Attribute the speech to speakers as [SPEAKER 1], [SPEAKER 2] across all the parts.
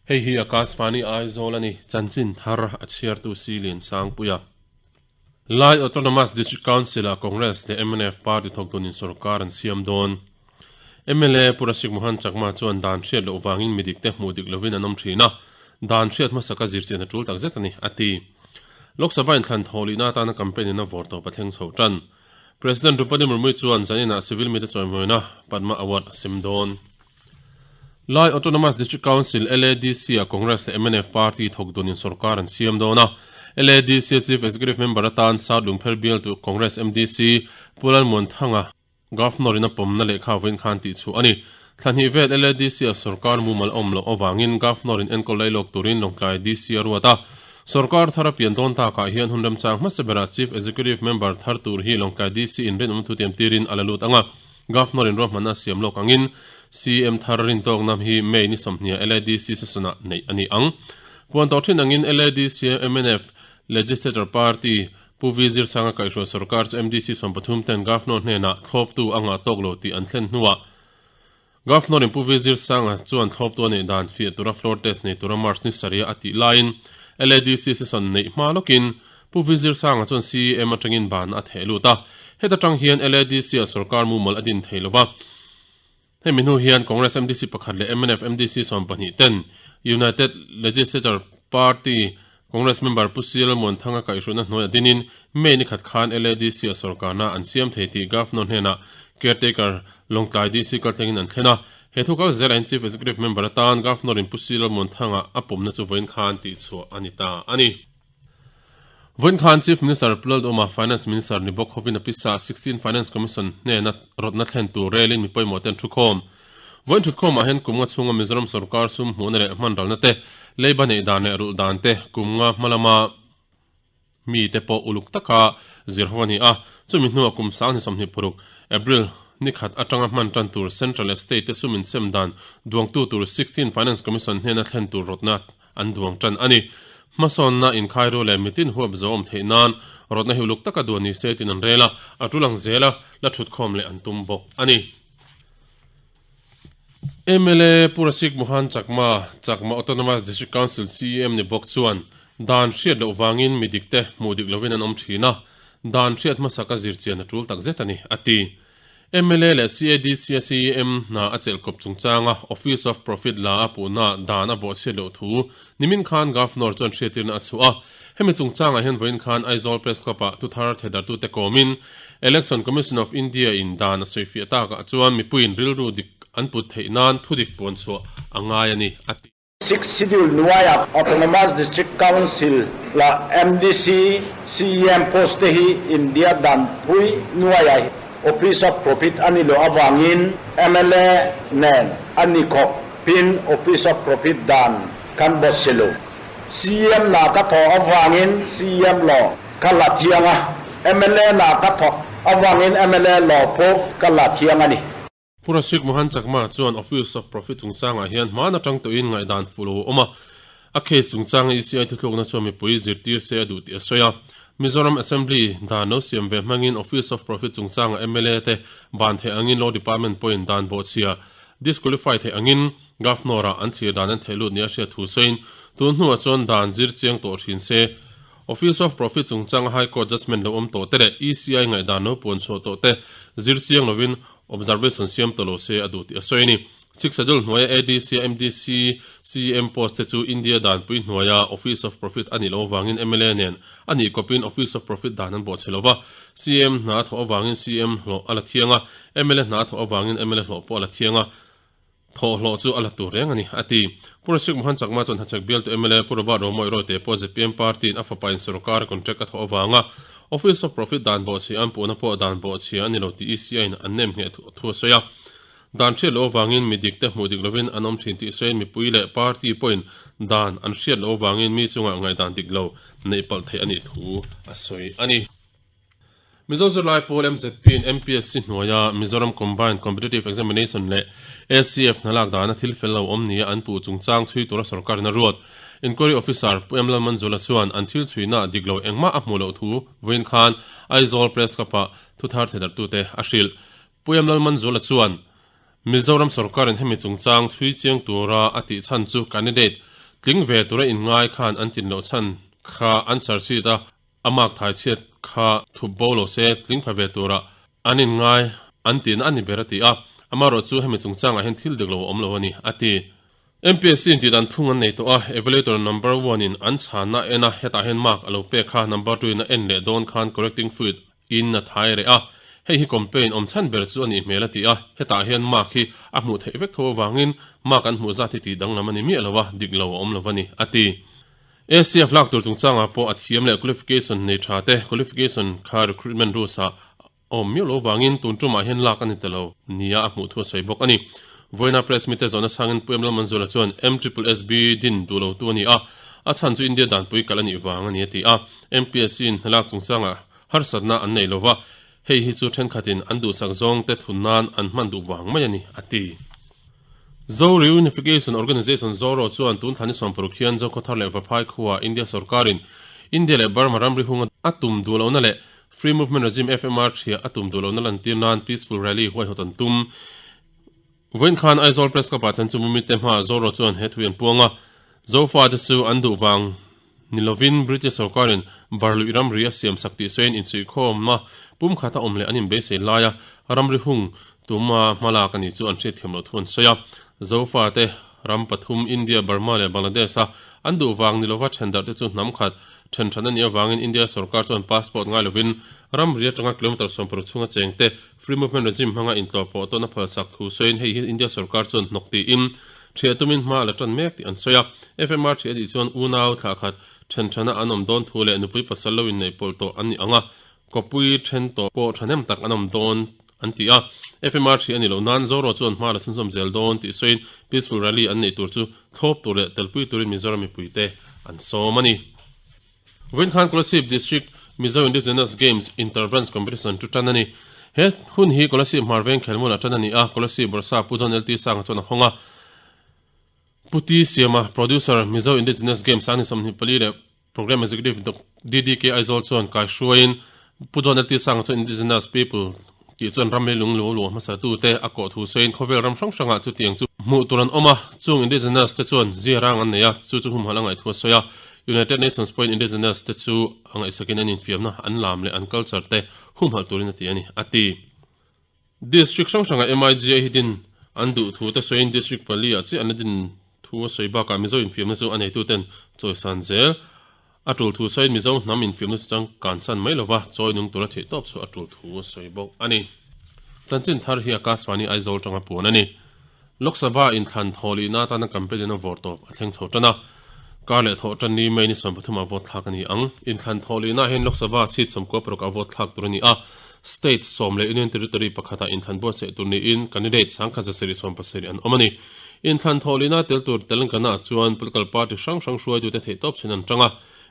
[SPEAKER 1] Hei hi Akashvani Aizawl a ni, chanchin thar a chhiartu si Liansangpuia. Lai Autonomous District Council-ah Congress leh mnf party thawktunin sorkar an siam dawn. Mla Pu Rasik Mohan Chakma chuan dan hriat loh vangin midikte hmuh dik lovin an awm thin a, dan hriat hmasaka zirchian a tul takzet a ni, a ti. Lok Sabha inthlan thawhlihna atana campaign in a vawr tawp a thleng chho tan. President Droupadi Murmu chuan zaninah civil mite chawimawina Padma Award a sem dawn. Lai Autonomous District Council, LADC, ah Congress leh mnf party thawk dunin sorkar an siam dawn a. LADC-a Chief Executive Member atan South Lungpher bialtu Congress MDC Pu Lalmuanthanga Governor in a pawmna lehkha vawiin khan tih chhuah a ni. Thla hnih vel LADC-a sorkar mumal awm loh avangin Governor in enkawl lei lawk turin Lawngtlai DC a ruat a. Sorkar thar a pian dawn takah hian hun remchang hmasa berah Chief Executive Member thar tur hi Lawngtlai DC in rinawm thu tiam tirin a la lut ang a. Governor in ruahmanna a siam lawk angin CM thar rintawkna hi May ni sawmhniah LADC session-ah neih a ni ang. Puan tawh thin angin LADC mnf Legislature Party Pu V Zirsanga kaihhruai sorkar chu MDC 13 ten Governor hnenah thlawptu a ngah tawk lo tih an thlen hnuah Governor in Pu V Zirsanga chuan thlawptu a neih dan fiah tura floor test nei tura March ni sarih a tih laiin LADC session neih hma lawkin Pu V Zirsanga chuan CEM atangin ban a theh lut a. Heta tang hian LADC ah sorkar mumal a din thei lova. Hemi hnu hian Congress MDC pakhat leh mnf MDC 12 ten United Legislature Party Congress member Pu C Lalmuanthanga kaihhruihna hnuai a dinin May ni khat khan LADC a sorkarna an siam thei tih Governor hnenah Caretaker Lawngtlai DC kaltlengin an thlen a. He thu kal zela in Chief Executive Member atan Governor in Pu C Lalmuanthanga a pawmna chu vawiin khan tihchhuah a ni ta a ni. Vawiin khan Chief Minister Pu Lalduhawma Finance Minister ni bawk hovin a pisa 16 Finance Commission hnena rawtna thlen tur relin mi pawimawh te an thukhawm. Vawiin thutkhawmah hian kum nga chhunga Mizoram sorkar sum hmuhna leh hmanralna te, leiba neih dan leh rulh dan te kum nga hma lama mi te pawh uluk taka zir ho a ni a. Chumi hnuah kum 2026 April ni khat atanga hman tan tur Central leh State te sum insem dan duangtu tur 16 Finance Commission hnena thlen tur rawtna an duang tan a ni. Hmasawnna inkhai ru leh mitin huap zo awm theih nan rawtna hi uluk taka duan ni se tiin an rel a, a tul ang zela la thutkhawm leh an tum bawk a ni. Mla Pu Rasik Mohan Chakma, Chakma Autonomous District Council CEM ni bawk chuan dan hriat loh vangin mi dikte hmuh dik lovin an awm thin a, dan hriat hmasak a zirchian a tul takzet a ni, a ti. Mla leh CADC-a CEM hna a chelh kawp chungchanga Office of Profit la a puhna dan a bawhchhiat loh thu nimin khan Governor chuan hriatirna a chhuah a. Hemi chungchangah hian vawiin khan Aizawl Press Club-ah thuthar thedartute kawmin Election Commission of India-in dan a sawifiah takah chuan mipuiin rilru dik an put theih nan thudik puanchhuah a ngai a ni, a ti.
[SPEAKER 2] Sixth Schedule hnuaiah Autonomous District Council la MDC, CEM post te hi India danpui hnuaiah Office of Profit a ni loh avangin mla nen a ni khawp pin Office of Profit dan kan bawt si lo. CEM na ka thawh avangin CEM law ka la thiang a, mla na ka thawk avangin mla law pawh ka la thiang a ni.
[SPEAKER 1] Pu Rasik Mohan Chakma chuan Office of Profit chungchangah hian hmaan atang tawhin ngaihdan fuh lo a awm a, a case chungchanga ECI thuthlukna chuan mipui zirtir se a duh tih a sawi a. Mizoram Assembly dan lo siam ve hmangin Office of Profit chungchanga mla te ban theih angin Law Department pawhin dan bawhchhia disqualify theih angin Governor-ah an thlir dan an theih lut nia hriat thu sawiin tun hnuah chuan dan zir chiang tawh thin se Office of Profit chungchanga High Court judgement lo awm tawh te leh ECI ngaihdan lo puan chhuah tawh te zir chiang lovin Observation siam ta lo se a duh tih a sawi a ni. Sixth Schedule hnuaia ADC, MDC, CEM post te chu India danpui hnuaia Office of Profit a nih loh avangin mla nen a nih kawpin Office of Profit dan an bawhchhe lo va. CEM hna a thawh avangin CEM hlawh a la thiang a, mla hna a thawh avangin mla hlawh pawh a la thiang a, thawh hlawh chu a la tur reng a ni, a ti. Pu Rashik Mohan Chakma chuan Hachhek bialtu mla Pu Robert Romawih Royte pawh zpm party-in a fapa in sorkar contract a thawh avanga Office of Profit dan bawhchhia an puhna pawh dan bawhchhia a ni lo tih ECI-in an nem ngheh thu a sawi a. Dan hriat loh avangin mi dikte hmuh dik lovin an awm thin tih sawiin mipui leh party pawhin dan an hriat loh avangin mi chungah ngaihdan dik lo neih palh theih a nih thu a sawi a ni. Mizo zirlai pawl MZP-in MPSC hnuaia Mizoram Combined Competitive Examination leh ACF hnalak dana thil fel lo awm nia an puh chungchang chhui tura sorkarin a ruat. Inquiry Officer Pu M Lalmanzula chuan an thil chhuina dik lo engmah a hmuh loh thu vawiin khan Aizawl Press Club-ah thuthar thedarhtute a hrilh. Pu M Lalmanzula chuan Mizoram sorkarin hemi chungchang chhui chiang tura a tih chhan chu candidate. Tling ve tura inngai khan an tin loh chhan kha an sir sheet a, a mark thai chhiat kha thup bo lo se tling pha ve tura an inngai an tihna a ni ber a ti a, amaherawh chu hemi chungchangah hian thil dik lo a awm lo a ni, a ti. MPSC in tihdan phung an nei tawh a, evaluator number one in an chhanna a en a, hetah hian mark a lo pek kha number two in a en leh dawn khan correcting fluid in a thai reh a, hei hi complain awm chhan ber chu a nih hmel a ti a, hetah hian mark hi a hmuh theih vek tho avangin mark an hmuh zat hi tih danglam a ni miah lo a, dik lo a awm lo a ni, a ti. ACF lak tur chungchangah pawh a thiam leh qualification nei tha te qualification kha recruitment rules ah a awm miah lo avangin tun tumah hian lak a ni ta lo nia a hmuh thu a sawi bawk a ni. Vawiina press mite zawhna chhangin Pu Lalmanzuala chuan MSSSB din duh lo tu a ni a, a chhan chu India danpui kalh a nih vang a ni a ti a, MPSC in hnalak chungchangah harsatna an nei lova, hei hi chu thenkhatin an duhsak zawngte thun nan an hman duh vang mai a ni, a ti. Zo Reunification Organisation, ZORO, chuan tun thla ni 60 hian Zokhawthar leh Vaphai khuaa India sorkarin India leh Burma ramri hunga a tum duh lohna leh Free Movement Regime, FMR, ṭhia a tum duh lohna lantir nan Peaceful Rally huaihawt an tum. Vawiin khan Aizawl Press Club-ah chan chu Mumite hmaah Zoro chuan he thui an puang a, Zofate chu an duh vang ni lovin British sorkarin Barluih ramri a siamsak tih sawiin insuihkhawmna pumkhat a awm leh an inbeisei laia ramri hung tuma hmalak a ni chu an hriatthiam loh thu an sawi a. Zofate ram pathum India, Burma leh Bangladesh-a an duh vang ni lova thendarh te chu hnam khat then than a nih avangin India sorkar chuan passport ngai lovin ramri atanga kilometre 60 chhunga chengte Free Movement Regime hmanga intlawh pawh tawn a phalsak thu sawiin hei hi India sorkar chuan hnawk tiin ṭhiah tumin hma a la ṭan mek tih an sawi a. FMR ṭhiah anih chuan unau thlah khat ṭhen ṭhana an awm dawn thu leh nupui pasal lo inneih pawlh tawh an ni ang a, kawpui ṭhen tawh pawh ṭhahnem tak an awm dawn an ti a. FMR ṭhiah a nih loh nan Zoro chuan hma la chhunzawm zel dawn tih sawiin Peaceful Rally an neih tur chu thlawp tur leh telpui turin Mizoram mipuite an sawm a ni. Vawiin khan Kolasib District Mizo Indigenous Games Inter-Branch Competition chu tan a ni. He hun hi Kolasib Hmarveng khelmual ah tan a ni a, Kolasib Bawrhsa Pu John LT Sanga chuan a hawng a. Pu T Siama, Producer, Mizo Indigenous Games Sangni 24 leh Programme Executive DDK Aizawl chuan kaihruaiin Pu John LT Sanga chuan Indigenous People tih chuan ram leilung lo luah hmasa tute a kawh thu sawiin khawvel ram hrang hrangah chutiang chu hmuh tur an awm a, chung Indigenous te chuan ziarang an nei a, chu chu humhalh a ngaih thu a sawi a. United Nations pawhin Indigenous te chu a ngaihsakin an infiamna, an lam leh an culture te humhalh turin a ti a ni, a ti. District hrang hrangah MIGA hi din an duh thu te sawiin District pali ah chiah an la din thu a sawi bakah Mizo infiamna chu a neituten chawisan zel a tul thu sawiin Mizo hnam infiamna chu changkansan mai lova chawi nung tura theih tawp chu a tul thu a sawi bawk a ni. Chanchin thar hi Akashvani Aizawl tanga puan a ni. Lok Sabha inthlan thawhlihna atana campaign in a vawr tawp a thleng chho tan a. Kar leh thawh tan ni May ni 13 ah vote thlak a ni ang. Inthlan thawhlihna hian Lok Sabha seat 96 ah vote thlak tur a ni a. State sawm leh Union Territory pakhatah inthlan buatsaih tur niin candidate 1770 an awm a ni. Inthlan thawhlihna tel tur Telangana ah chuan political party hrang hrang hruaitute theihtawp chhin an tang a.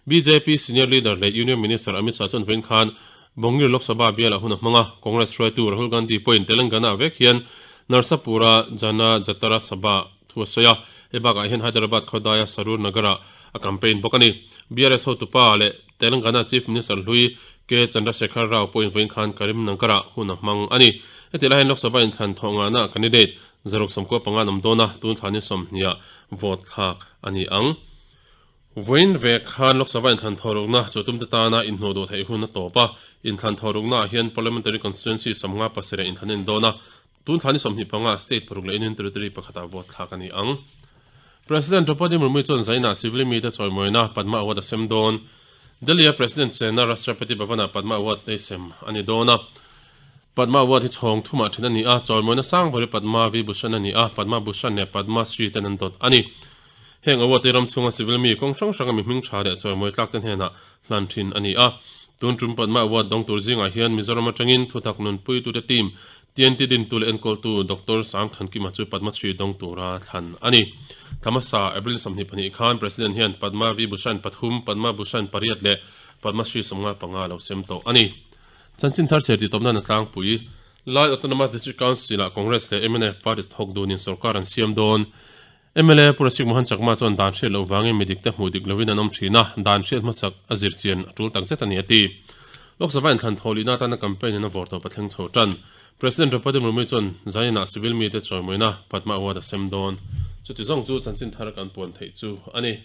[SPEAKER 1] Bjp senior leader leh Union Minister Amit Shah chuan vawiin khan Bongir Lok Sabha bialah hun a hmang a, Congress hruaitu Rahul Gandhi pawhin Telangana vek hian Narsapura Jana Jatara Sabha thu a sawi a, hei bakah hian Hyderabad khawdaia Sarur Nagar-ah a campaign bawk a ni. BRS hotupa leh Telangana Chief Minister hlui K Chandrasekhar Rao pawhin vawiin khan Karimnagar-ah hun a hmang a ni. Heti lai hian Lok Sabha inthlan thawh ngahna candidate 695 an awm dawn a, tun thla ni 20 ah vote thlak a ni ang. Vawiin vek khan Lok Sabha inthlan thawhrukna chu tumte tana inhnuh duh theih hun a tawp a, inthlan thawhruknaah hian Parliamentary Constituency 57 ah inthlan a indawn a, tun thla ni 25 state paruk leh Union Territory pakhatah vote thlak a ni ang. President Draupadi Murmu chuan Zainah civil mite chawimawina Padma Award a sem dawn. Delhi-a President chenna Rashtrapati Bhavan-ah Padma Award ei sem a ni dawn a. Padma Award hi chhawng thumah then a ni a, chawimawina sang ber hi Padma Vibhushan a ni a, Padma Bhushan leh Padma Shri ten an dawt a ni. Heng award te ram chhunga civil mi kawng hrang hranga mi hming tha leh chawimawi tlak te hnenah hlan thin a ni a. Tun tum Padma Award dawng tur zingah hian Mizoram atangin thutak nunpuitute team TNT dintu leh enkawltu Doctor Sang Thankima chu Padma Shri dawng tura thlan a ni. Thla hmasa April 22 khan President hian Padma Vibhushan pathum, Padma Bhushan pariat leh Padma Shri 55 lo sem tawh a ni. Chanchin thar chher tihtawpna na tlangpui Lai Autonomous District Council-ah Congress leh mnf parties thawk dunin sorkar an siam dawn. Mla Pu Rasik Mohan Chakma chuan dan hriat loh vangin mi dikte hmuh dik lovin an awm thin a, dan hriat hmasak a zir chian a tul tak zet a ni a ti. Lok Sabha inthlan thawhlihna atana campaign in a vawr tawp a thleng chho tan. President Draupadi Murmu chuan Zainah civil mite chawimawina Padma Award a sem dawn. Chuti zawng chu chanchin thar kan puan theih chu a ni.